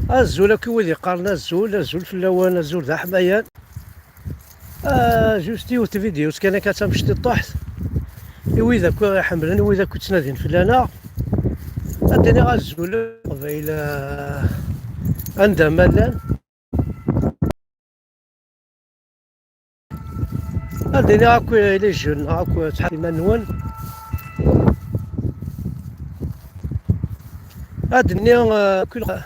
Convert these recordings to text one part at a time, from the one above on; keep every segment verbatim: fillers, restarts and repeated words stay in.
Azul akk i wid iqqaren azul, azul fell-awen, azul d aḥmayan. Ah, just yiwet n tvidyut kan akka d tamecṭiṭuḥt i wid akk i ɣ-iḥemmlen, i wid akk i ttnadin fell-aneɣ. Ad d-iniɣ azul i Leqbayel, ah, anda ma llan. Ad d-iniɣ akk i les jeunes, akk ttḥaṛaf iman-nwen. Ad d-nini, eh, akk, eh,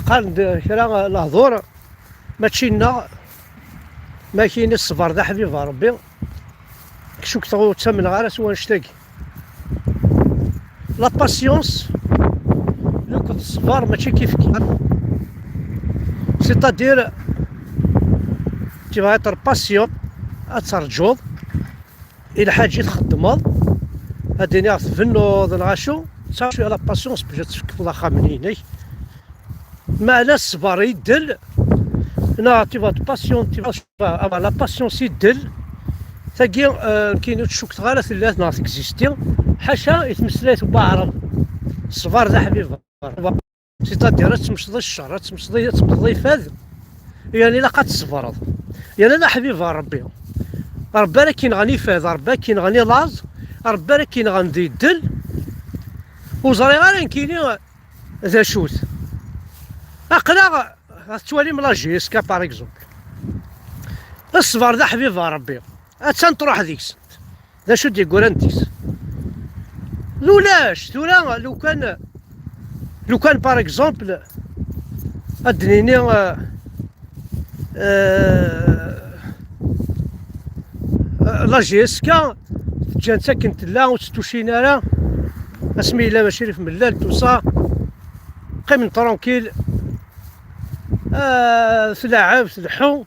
qqaren-d kra lehdur, mačči nneɣ, ma kini ṣṣber d aḥbib n Ṛebbi. Cukteɣ ur ttamneɣ ara s wanect-agi. La patience, akked ṣṣber mačči kif kif. C'est-à-dire, tu vas être patient, ad terǧuḍ i lḥaǧa i txeddmeḍ, ad d-iniɣ tbennuḍ neɣ acu, ça, tu as la patience, puis ad tfekkeḍ axxam-nni-inek. Meɛna ṣṣber iddel, neɣ tu vas être patient, tu vas avoir la patience iddel, tagi, euh, nekkini ur tt-cukteɣ ara tella neɣ texisti, ḥaca i tmeslayt n waɛrab. Ṣṣber d aḥbib Ṛebbi. C'est-à-dire, ad tmecḍeḍ ccer, ad tmecḍeḍ, ad tmecḍeḍ ifad, yani ilaq ad tṣebreḍ. Yani d aḥbib n Ṛebbi. Ṛebbi ara k-inɣen ifad, Ṛebbi ara k-inɣen i laẓ, Ṛebbi ara k-inɣen d iddel. Ur ẓriɣ ara nekkini d acu-t. Aql-aɣ, ad tettwalim la J S K, par exemple. Ṣṣber d aḥbib n Ṛebbi. Attan truḥ deg-sent. D acu d-yegguran deg-s? D ulac, tura, lukan, lukan, par exemple, ad d-nini, euh, euh, la J S K, ǧǧan-tt akken tella, ur tt-tucin ara, asmi yella Macrif Mellal, tout ça, qqimen tranquille, euh, tlaɛeb, tleḥḥu.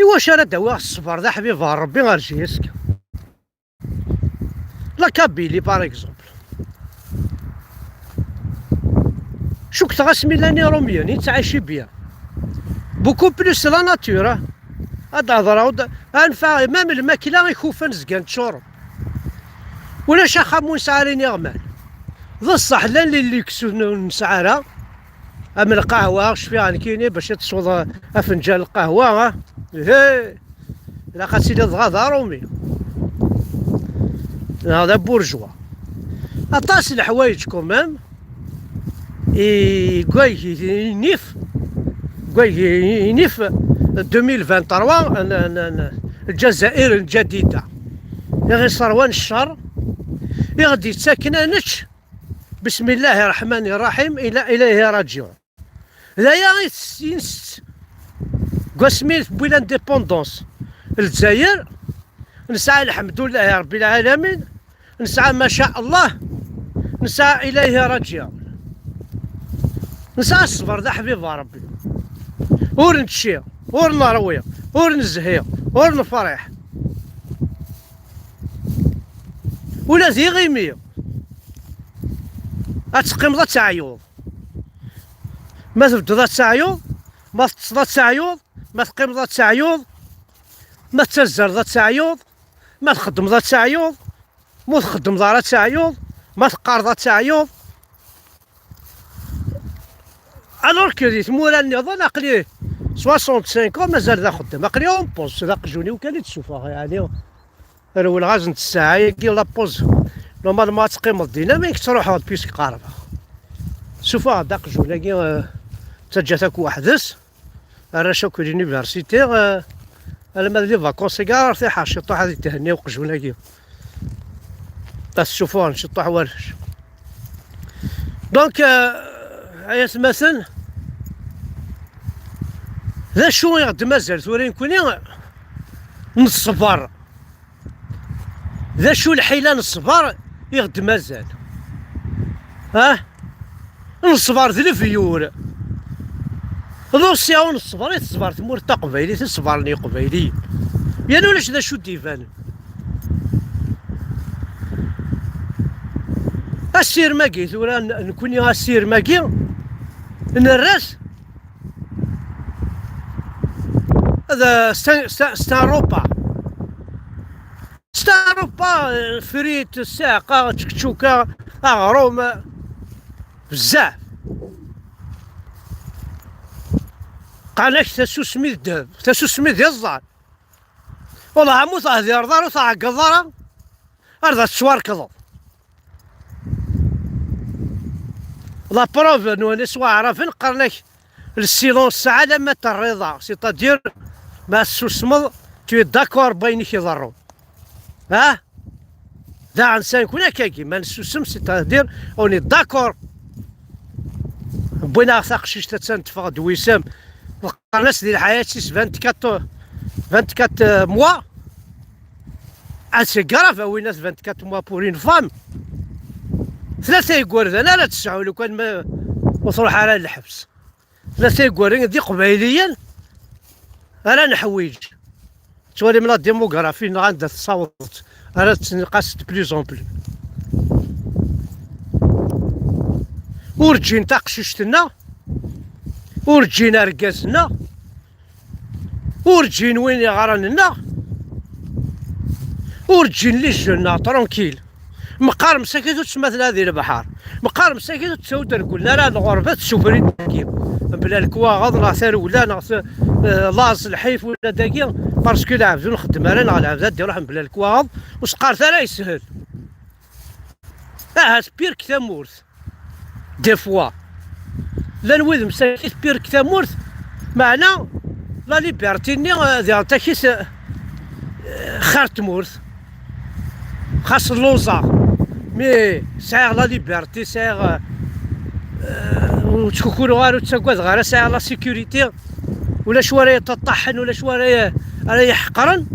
Iwacu ara d-awiɣ ṣṣber d aḥbib n Ṛebbi ɣer J S K? La Kabylie, par exemple. Cukteɣ asmi llan Iṛumyen, i ttɛici bien. Beaucoup plus la nature, hein. Ad d-hedreɣ, ad d-, anfa, même lmakla, ikufan zgan ččuren. Ulac axxam ur nesɛi ara iniɣman. D ṣṣeḥ, llan les luxes ur nesɛi ara. Am lqahwa, cfiɣ nekkini bac ad tesweḍ afenǧal n lqahwa, ha? He! Ilaq ad tiliḍ dɣa d aṛumi. Neɣ d aburjwa. Aṭas n leḥwayeǧ quand même. I, deg wayeg inif, deg wayeg inif deux mille vingt-trois, n, n, n, Lǧazair Lǧadida. I ɣ-iṣerwan ccer, i ɣ-d-yettaken ad nečč. Bismillahi Ṛṛeḥmani Ṛṛaḥim, ila ilayhi raǧiɛun. D aya i tes-, i nsett. Deg wasmi i tewwi l'indépendance Lezzayer, nesɛa lḥemdulillahi Ṛebbi lɛalamin, nesɛa maca Allah, nesɛa ilayhi raǧiɛun. Nesɛa ṣṣber d aḥbib n Ṛebbi. Ur nečči, ur nṛwi, ur nezhi, ur nefṛiḥ. Ula d iɣimi. Ad teqqimeḍ ad teɛyuḍ. Ma tbeddeḍ ad teɛyuḍ, ma teṭṭseḍ ad teɛyuḍ, ma teqqimeḍ ad teɛyuḍ, ma tettazzaleḍ ad teɛyuḍ, ma txeddmeḍ ad teɛyuḍ, ma ur txeddmeḍ ara ad teɛyuḍ, ma teqqareḍ ad teɛyuḍ. Alors que di tmura nniḍen aql-i soixante-cinq ans mazal d axeddam, aql-i en pause, d aqjun-iw kan i d-ssuffɣeɣ, yeɛni rewleɣ-asen-d ssaɛa-agi la pause. Normalement ad teqqimeḍ dinna, mais tettruḥeḍ puisque qerbeɣ. Ssuffɣeɣ-d aqjun-agi, eh, ttaǧǧat akk weḥd-s. Arrac akk l'université, eh, alamma d les vacances-agi ara tiḥer ciṭuḥ ad ithenni uqjun-agi. Ad t-ssufuɣen ciṭuḥ warrac. Donc, eh, ay atmaten, d acu i ɣ-d-mazal tura nekkni? Neṣber. D acu lḥila n ṣṣber i ɣ-d-mazal? Ah? Neṣber d lebyur. D usiɛu n ṣṣber i teṣber tmurt taqbaylit, i ṣṣber n Iqbayliyen. Yan ulac d acu d-ibanen. Asirem-agi tura, n-, nekkni asirem-agi, nerra-t d, c'est un, c'est un, c'est un repas. C'est un repas, euh, frites, ssiɛqa, tčekčuka, aɣrum, bezzaf. Qqaren-ak tasusmi d ddheb, tasusmi d iẓẓan. Wellah, am ur tehdireḍ ara, ur tɛeggeḍ ara, ar d ad tettwarkḍeḍ. La preuve, nwan iswa aɛraben qqaren-ak le silence alamma terriḍa, c'est-à-dire ma tessusmeḍ, tu es d'accord n wayen i k-iḍerrun. Ah? Daɣen sa nekni akkagi, ma nessusem, c'est-à-dire on est d'accord. Wwin-aɣ taqcict, attan teffeɣ-d wisem, qqaren-as di lḥayat-is vingt-quatre, vingt-quatre mois. Ah, c'est grave, a winat, vingt-quatre mois pour une femme. Tlata igerdan ara tesɛu lukan ma ur truḥ ara lḥebs. Tlata igerdan d iqbayliyen ara neḥwiǧ. Tettwalim la démographie neɣ anda tessaweḍ, ara tettniqas de plus en plus. Ur ǧǧin taqcict-nneɣ, ur ǧǧin argaz-nneɣ, ur ǧǧin win yeɣran-nneɣ, ur ǧǧin les jeunes-nneɣ tranquille. Meqqar msakit ur ttmatla di lebḥer. Meqqar msakit ur tettawi-d rgul ara lɣerba tsufri dagi. Mebla lekwaɣeḍ neɣ tarewla neɣ t-, eh, laẓ, lḥif wala dagi. Parce que lɛebd ur nxeddem ara neɣ lɛebd ad d-iruḥ mebla lekwaɣeḍ. Ur s-qqaret ara yeshel. Ahat pire que tamurt. Des fois. Llan wid msakit pire que tamurt, meɛna la liberté-nni, eh, diɣen takit, eh, xir tmurt. Xas lluẓeɣ, mais sɛiɣ la liberté, sɛiɣ, eh, eh, ur ttkukuruɣ ara, ur ttagadeɣ ara, sɛiɣ la sécurité. Ulac wara yeṭṭaṭṭaḥen, ulac wara, ara yeḥqren,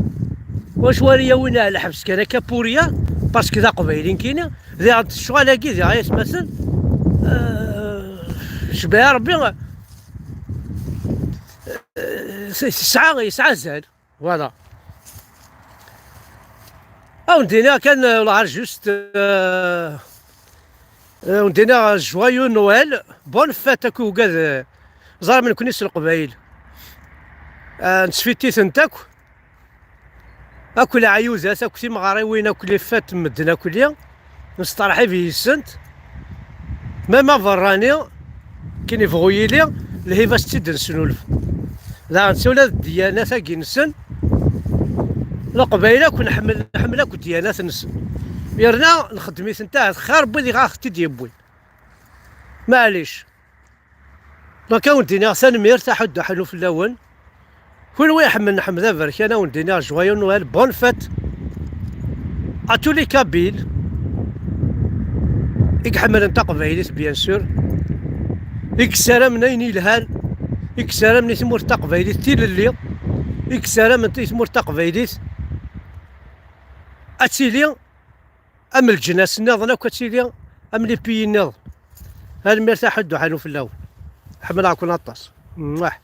ulac wara yawin ar lḥebs kan akka pour rien, parce que d aqbayli nekkini. Diɣen ccɣel-agi diɣ aytmaten, eh, cbiɛ Rebbi, eh, tesɛa, yesɛa azal. Voilà. Ad wen-d-iniɣ kan, eh, lɛar juste, eh, eh, ad wen-d-iniɣ joyeux Noël, bonne fête akk i ugad, eh, ẓram nekkni s Leqbayel. Eh, nettfitti-tent akk. Akk leɛyudat, akk timeɣriwin, akk les fêtes n medden akk-li, nesteṛḥib yis-sent. Même aberrani, kin ibɣu yili, lhiba s tt-id-nesnulef. Daɣen ula d ddyanat-agi-nsen, Leqbayel akk nḥemmel, nḥemmel akk ddyanat-nsen. Yerna nxeddem-itent ahat xir n wid i ɣ-tent-id-yewwin. Maɛlic. Donc, ad wen-d-iniɣ tanemmirt, aḥuddu ḥellu fell-awen. Kunwi iḥemmlen Ḥmed Aberkan, ad wen-d-iniɣ joyeux Noël, bonne fête à tous les Kabyles i iḥemmlen taqbaylit, bien sûr, i yessaramen ayen yelhan, i yessaramen i tmurt taqbaylit tilelli, i yessaramen i tmurt taqbaylit ad tili am leǧnas nniḍen akk, ad tili am les pays nniḍen. Tanemmirt, aḥuddu ḥellu fell-awen. Ḥemmleɣ-ken aṭas. Mwah.